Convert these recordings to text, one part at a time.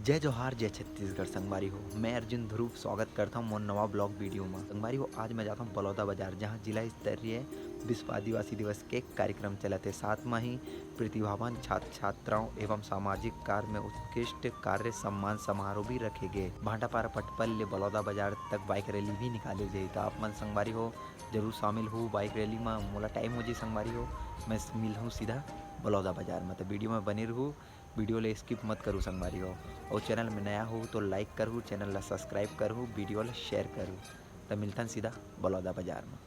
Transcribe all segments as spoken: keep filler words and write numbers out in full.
जय जोहार, जय छत्तीसगढ़ संगवारी हो। मैं अर्जुन ध्रुव स्वागत करता हूँ मोर नवा ब्लॉग वीडियो में। संगवारी हो, आज मैं जाता हूँ बलौदा बाजार, जहाँ जिला स्तरीय विश्व आदिवासी दिवस के कार्यक्रम चलत हे। साथ में ही प्रतिभावान छात्र छात्राओं एवं सामाजिक कार्य में उत्कृष्ट कार्य सम्मान समारोह भी रखे गए। भांडापारा पटपल ले बलौदा बाजार तक बाइक रैली भी निकाले जाही। तो आप मन संगवारी हो, जरूर शामिल हो बाइक रैली में। मोला टाइम हो जाही संगवारी हो, मैं मिलहूँ सीधा बलौदा बाजार में। तो वीडियो में बने रहू, वीडियो ले स्किप मत करू संगवारी हो। और चैनल में नया हो तो लाइक करहू, चैनल ला सब्सक्राइब करहू, वीडियो ला शेयर करहू। तो मिलथन सीधा बलौदा बाजार में।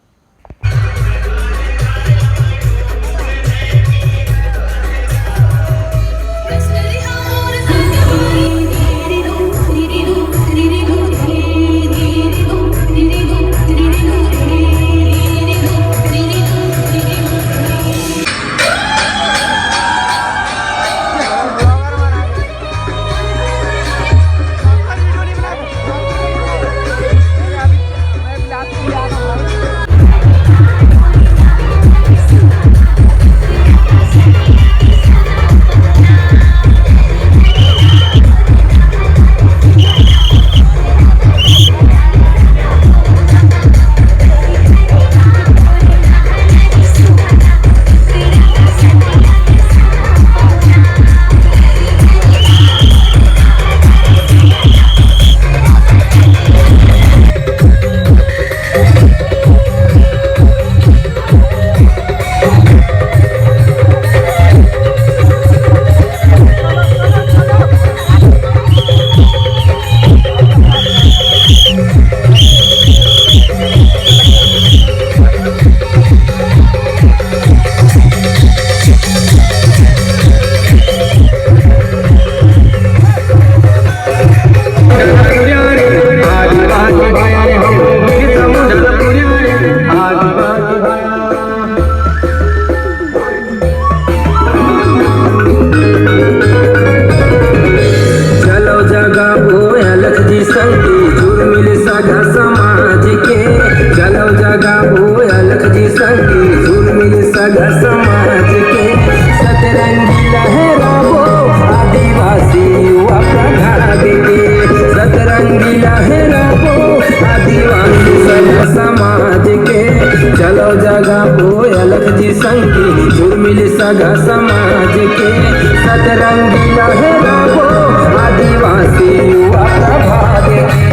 चलो जगाबो अलख जी संगी, जुर्मिल सगा समाज के। चलो जगाबो अलख जी संगी, जुर्मिल सगा समाज के। सतरंगी लहराबो आदिवासी युवा प्रभाग के। सतरंगी लहराबो आदिवासी सगा समाज के। चलो जगाबो अलख जी संगी, जुर्मिल सगा समाज के। सतरंगी लहराबो आदिवासी युवा प्रभाग के।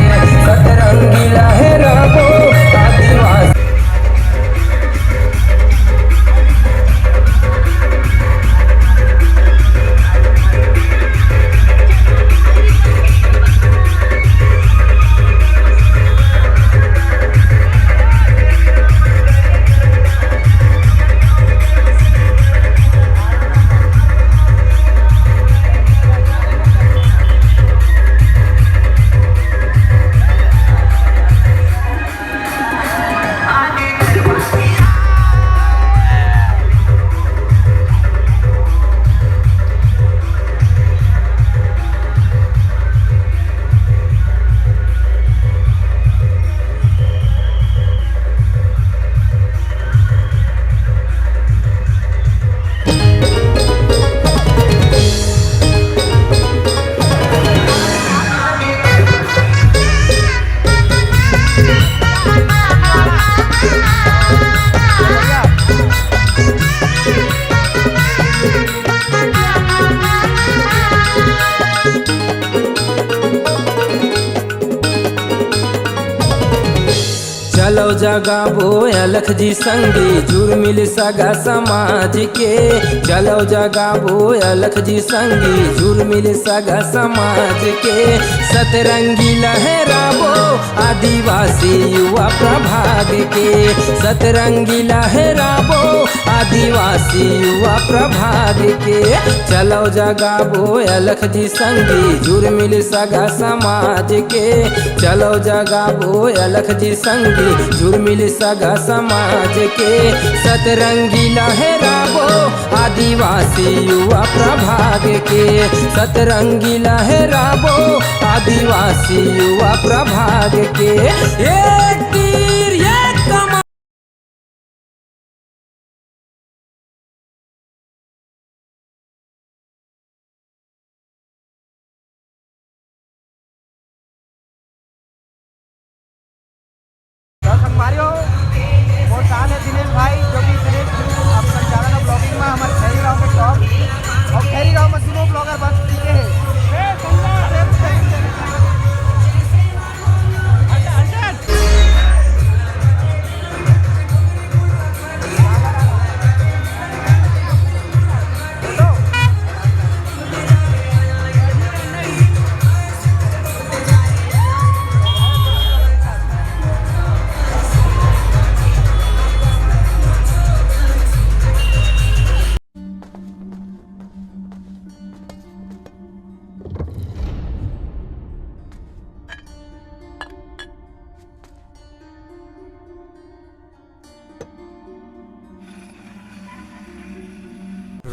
सतरंगी लहराबो आदिवासी चलो जगाबो अलख जी संगी, जुर्मिल सगा समाज के। चलो जगाबो अलख जी संगी, जुर्मिल सगा समाज के। सतरंगी लहराबो आदिवासी युवा प्रभाग के। सतरंगी लहराबो आदिवासी युवा प्रभाग के। चलो जगाबो अलख जी संगी, जुर्मिल सगा समाज के। चलो जगाबो अलख जी संगी, जुर्मिल सगा समाज के। सतरंगी लहराबो आदिवासी युवा प्रभाग के। सतरंगी लहराबो आदिवासी युवा प्रभाग के। एक तीर एक कमान। हाल है दिनेश भाई, जो कि दिनेश गुरु, आप संचालन और ब्लॉगिंग में हमारे खैरी गांव के टॉप और खैरी गांव में दोनों ब्लॉगर बस चुके हैं।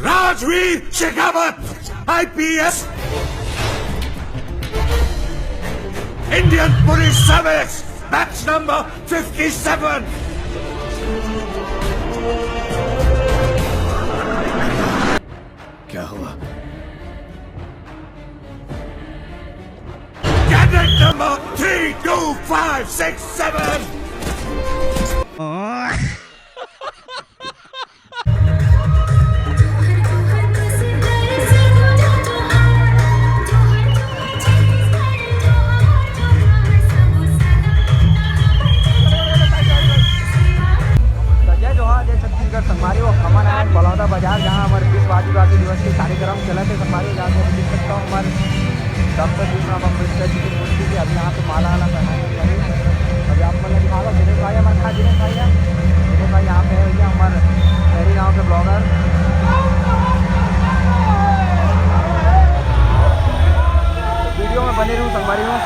Rajveer Shekhawat, IPS, Indian police service, batch number fifty seven. क्या हुआ? Cadet number three two five six seven. तो जय जोहार, जय छत्तीसगढ़ संगवारी हो। हमन आए बलौदा बाजार, जहाँ हमारे विश्व आदिवासी दिवस के कार्यक्रम चलत हे संगवारी हो। जहाँ पे देख सकता हूँ हमारे डॉक्टर भीमराव अम्बेडकर जी की मूर्ति के अभी यहाँ पे माला वाला पहनाने वाले हैं। अभी आप मतलब दिखा दो, दिनेश भाई हमारे साथ, दिनेश भाई है, दिनेश भाई यहाँ पे है भैया, हमारे खैरी गाँव के ब्लॉगर। वीडियो में बने रहूँ संगवारी हो।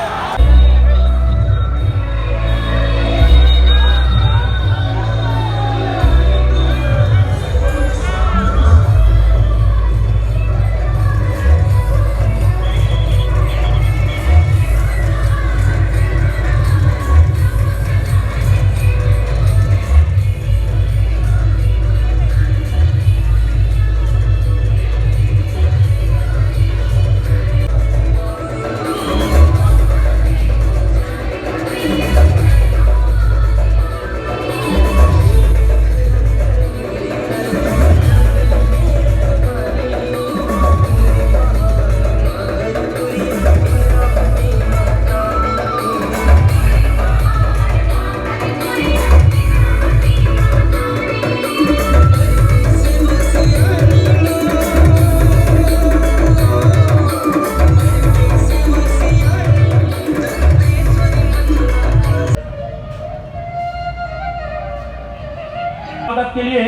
स्वागत के लिए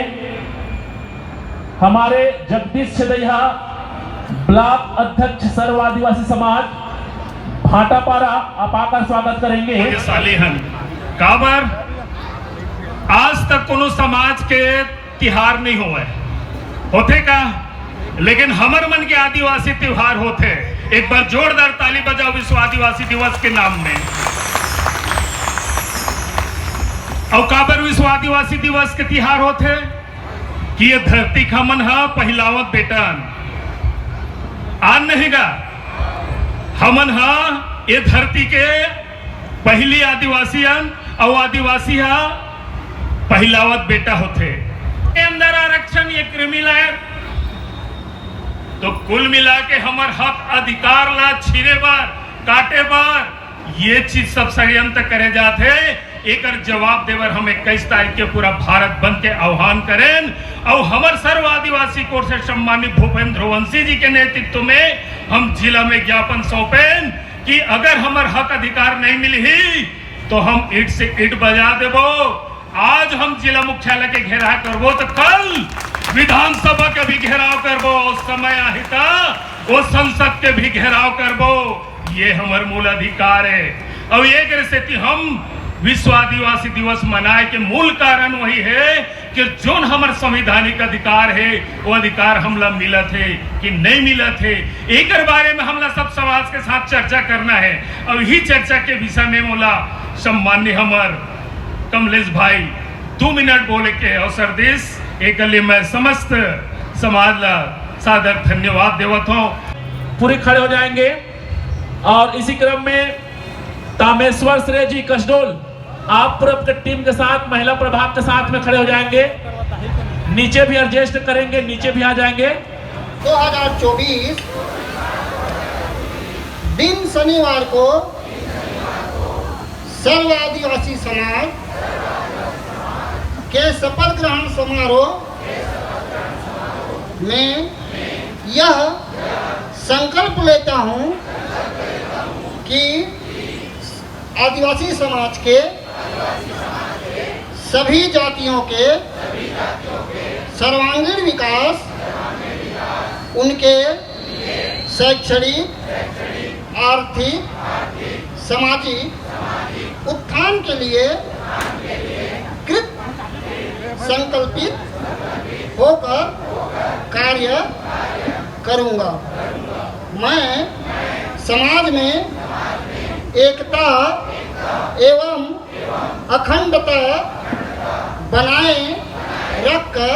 हमारे जगदीश छेदैया, ब्लॉक अध्यक्ष सर्व आदिवासी समाज भाटापारा, आप आकर स्वागत करेंगे। भाग्यशाली हन, काबर आज तक कोनो समाज के तिहार नहीं होवे, होथे का? लेकिन हमर मन के आदिवासी तिहार होथे। एक बार जोरदार ताली बजाओ विश्व आदिवासी दिवस के नाम में। अउ काबर विश्व आदिवासी दिवस के तिहार होथे? कि ये धरती के हमन ह पहिलावत बेटन, आन नहीं गा, हमन ह ये धरती के पहिली आदिवासी अन, अउ आदिवासी ह पहिलावत बेटा होथे। के अंदर आरक्षण, ये क्रीमी लेयर, तो कुल मिला के हमर हक अधिकार ला छीने बर, काटे बर ये चीज सब षड्यंत्र करे जात हे। एकर जवाब देबर हम इक्कीस तारीख के पूरा भारत बंद के आह्वान करेन, अउ हमर सर्व आदिवासी कोर से सम्मानित भूपेंद्र वंशी जी के नेतृत्व में हम जिला में ज्ञापन सौंपेन कि अगर हमर हक अधिकार नहीं मिलही तो हम ईंट से ईंट बजा देबो। आज हम जिला मुख्यालय के घेराव करबो, तो कल विधानसभा के भी घेराव करबो। समय आही त वो संसद के भी घेराव करबो। ये हमर मूल अधिकार है। अउ एक सेती हम विश्व आदिवासी दिवस मनाए के मूल कारण वही है कि जोन हमर संवैधानिक अधिकार है, वो अधिकार हमला मिलत है कि नहीं मिलत है, एकर बारे में हमला सब समाज के साथ चर्चा करना है। अउ यही चर्चा के विषय में मोला सम्मान्य हमर कमलेश भाई दो मिनट बोले के अवसर देस, एकर लिए मैं समस्त समाज ला सादर धन्यवाद देवत हूँ। पूरे खड़े हो जाएंगे और इसी क्रम में तामेश्वर श्रेय जी कसडोल, आप पूरे आपके टीम के साथ, महिला प्रभाग के साथ में खड़े हो जाएंगे। नीचे भी एडजस्ट करेंगे, नीचे भी आ जाएंगे। दो हज़ार चौबीस दिन शनिवार को सर्व आदिवासी समाज के शपथ ग्रहण समारोह में यह संकल्प लेता हूं कि आदिवासी समाज के सभी जातियों के सर्वांगीण विकास, उनके शैक्षणिक, आर्थिक, सामाजिक उत्थान के लिए कृत संकल्पित होकर कार्य करूंगा। मैं समाज में एकता एवं अखंडता बनाए रखकर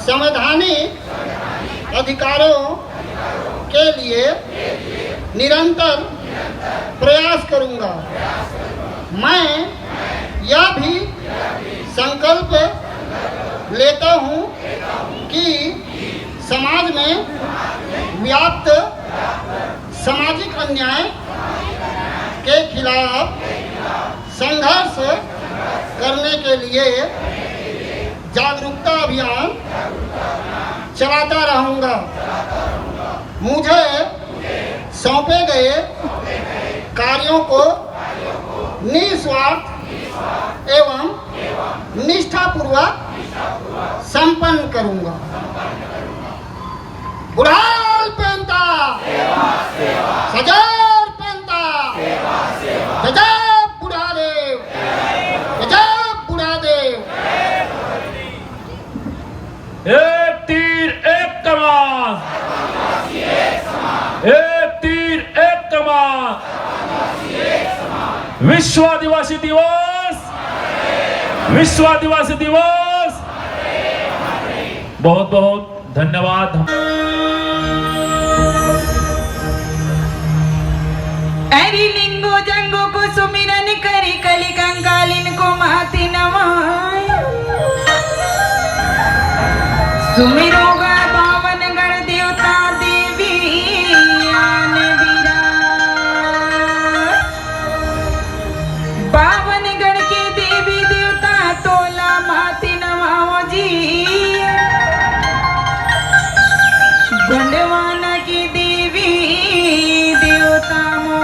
संवैधानिक अधिकारों के लिए निरंतर प्रयास करूंगा। मैं यह भी संकल्प लेता हूं कि समाज में व्याप्त सामाजिक अन्याय के खिलाफ संघर्ष करने के लिए जागरूकता अभियान चलाता रहूंगा। मुझे सौंपे गए कार्यों को निस्वार्थ एवं निष्ठापूर्वक संपन्न करूंगा। बुढ़ाल पेंता, सजर पेंता, गजब बुढ़ादेव, गजब बुढ़ादेव। एक तीर एक कमान, एक तीर एक कमान। विश्व आदिवासी दिवस, विश्व आदिवासी दिवस। बहुत बहुत धन्यवाद। अरि लिंगो जंगो को सुमिरन करि कलि कंकालिन को माथि नवाय। सुमिरो गा पावन गण देवता देवी आन बिराज। पावन गण के देवी देवता तोला माथि नवावो जी। गोंडवाना के देवी देवता मो।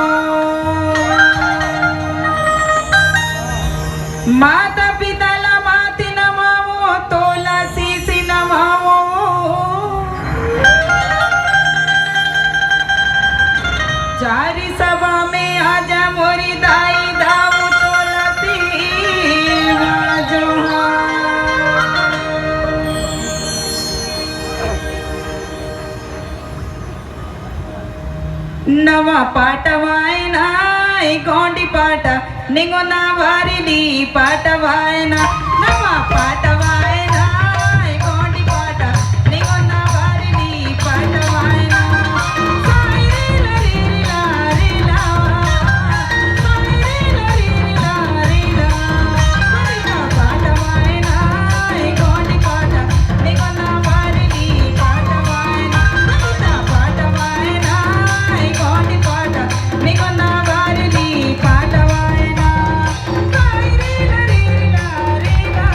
माता पिता ला माथि नवावो, तोला शीश नवावो। चारी सभा में आजा मोरी दाई दाऊ तोला तीन जोहार। नवा पाट वायना, ए गोंडी पाट, निंगो ना वारिली पाट वायना। नवा पाट वायना, ए गोंडी पाट, निंगो ना वारिली पाट वायना। साई रे ला रे ला रे ला, साई रे ला रे ला रे ला। हरिता पाट वायना, ए गोंडी पाट, निंगो ना वारिली पाट वायना। हरिता पाट वायना, ए गोंडी पाट, निंगो ना वारिली पाट वायना। साई रे ला रे ला रे ला।